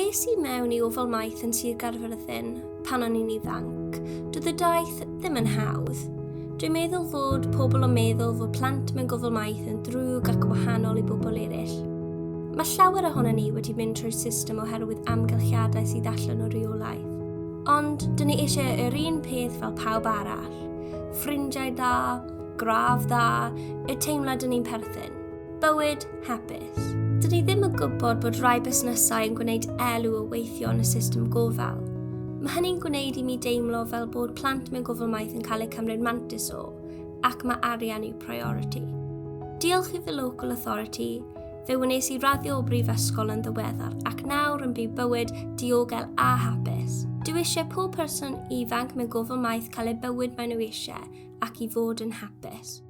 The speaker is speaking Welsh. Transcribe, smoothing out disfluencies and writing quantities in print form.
Es i mewn i ofal maeth yn Sir Gaerfyrddin pan o'n i'n ifanc. Doedd y daith ddim yn hawdd. Dwi'n meddwl fod pobl yn meddwl fod plant mewn gofal maeth yn ddrwg ac yn wahanol i bobl eraill. Mae llawer ohonon ni wedi mynd trwy'r system oherwydd amgylchiadau sydd allan o reolaeth. Ond, dyn ni eisiau yr un peth fel pawb arall. Ffrindiau dda, gradd dda, y teimlad dyn ni'n perthyn. Bywyd hapus. Dyn ni ddim yn gwybod bod rhai busnesau yn gwneud elw o weithio yn y system gofal. Mae hynny'n gwneud i mi deimlo fel bod plant mewn gofal maeth yn cael eu cymryd mantais o, ac mae arian yw priority. Diolch i fy local authority, fe wnes i raddio o brifysgol yn ddiweddar ac nawr yn byw bywyd diogel a hapus. Dwi eisiau pob person ifanc mewn gofal maeth cael eu bywyd maen nhw eisiau ac i fod yn hapus.